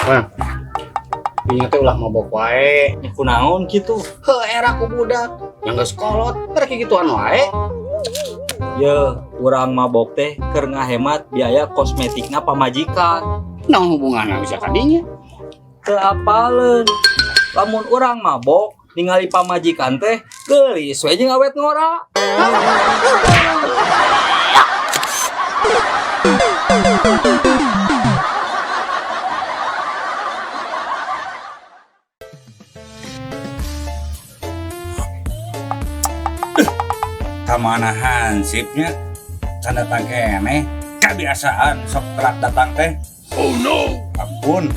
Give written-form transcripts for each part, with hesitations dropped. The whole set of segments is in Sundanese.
Wah. Dinya teh ulah mabok wae. Ya kunaon kitu? Heuh, era ku budak. Yang geus kolot, rek gituan wae. Ye, urang mabok teh keur ngahemat biaya kosmetikna pamajikan. Naon hubunganna bisa ka dinya? Teu apaleun. Lamun urang mabok ningali pamajikan teh geulis we jeung awet ngora. Kamana hansipnya can datang keneh, kebiasaan sok telat datang teh. Oh no, ampun.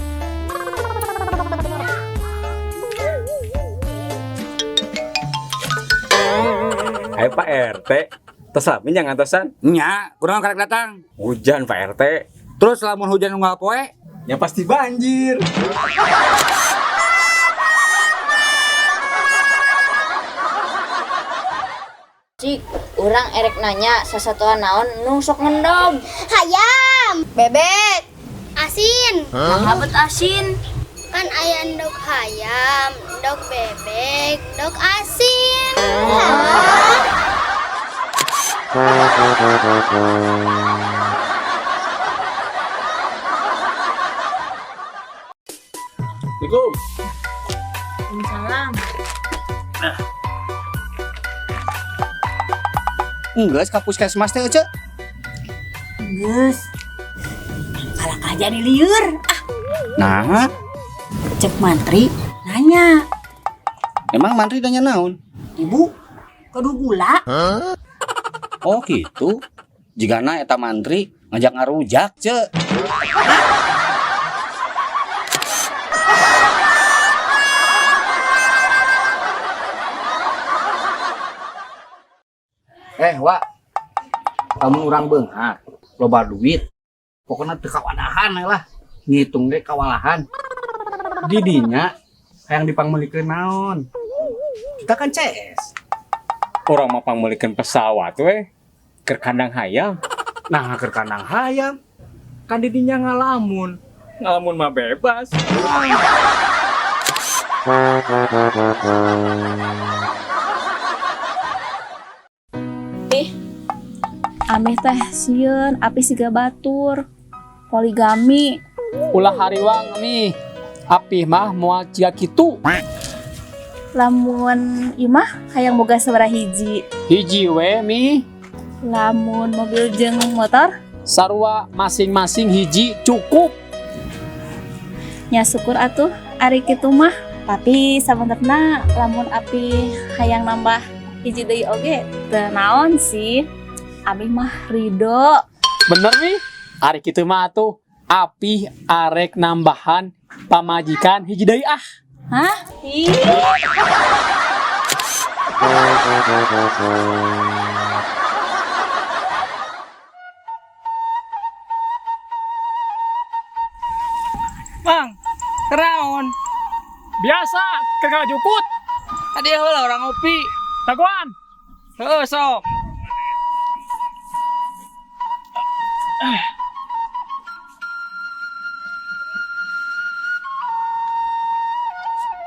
Ayo Pak RT, tos lami jangan tosan. Nya kurang karek datang. Hujan Pak RT. Terus lamun hujan unggal poe? Ya pasti banjir. Cik, urang erek nanya sasatoan naon nu sok ngendog. Hayam, bebek, asin. Nah, bet asin. Kan aya endog hayam, endog bebek, endog asin. Assalamualaikum. Salam. Geus ka puskesmas teh, Ece. Geus. Kalakah jadi lieur. Ah, Nah, cek mantri nanya, emang mantri nanya naon? "Ibu, kudu gula?" Oh gitu. Jigana eta mantri ngajak ngarujak, Ce. Wak. Kamu urang beunghar, loba duit. Pokoknya teu kawadahan we lah. Ngitung ge kawalahan. Didinya hayang dipangmeulikeun naon? Kita kan CS. Urang mah pangmeulikeun pesawat we. Keur kandang hayam. Nah, keur kandang hayam. Kan didinya ngalamun. Ngalamun mah bebas. Ameh teh sieun api siga batur poligami. Ulah hariwang nih, api mah moal cia kitu. Lamun imah hayang boga sabaraha hiji? Hiji we mi. Lamun mobil jeung motor? Sarua masing-masing hiji cukup. Nya syukur atuh ari kitu mah, tapi sabenerna lamun api hayang nambah hiji deui oge teu naon sih, abi mah ridho. Bener mi, ari kitu mah atuh api arek nambahan pamajikan hiji deui ah. Hah? Ih. Bang, keraon. Biasa keur jukut. Tadi heula orang ngopi. Dagoan. Heeh, sok.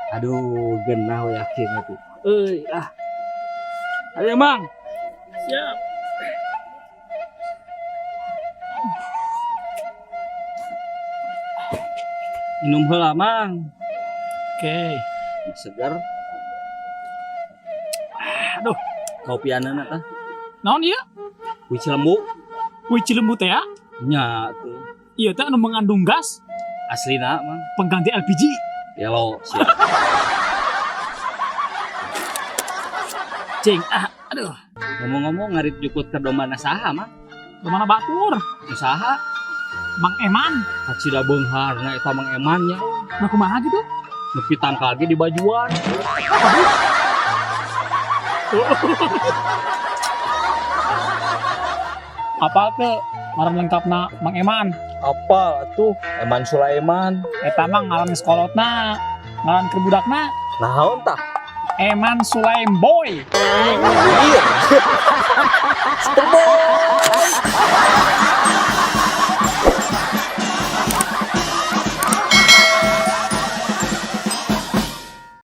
Aduh, genah we yakin atuh. Euy, ah. Ayo, Mang. Siap. Minum heula, Mang. Oke. Segar. Aduh. Kopianana tah. Naon ieu? Wih lembu. Wih lembu teh ya? Nya tuh. Ieu teh anu mengandung gas. Aslina, Mang. Pengganti LPG. Ya lo, siap. Cing, ah, aduh. Ngomong-ngomong ngarit jukut ke domana saha, Mang? Domana batur. Saha? Mang Eman. Kacida beungharna eta Mang Eman nya. Nah kumaha gitu? Nepi tangkal ge di bajuan. Apal teu ngaran lengkapna Mang Eman? Apal atuh, Eman Sulaiman. Eta mah ngaran sekolotna, ngaran keur budakna. Naon tah? Eman Sulaimboy. Iya. Superboy.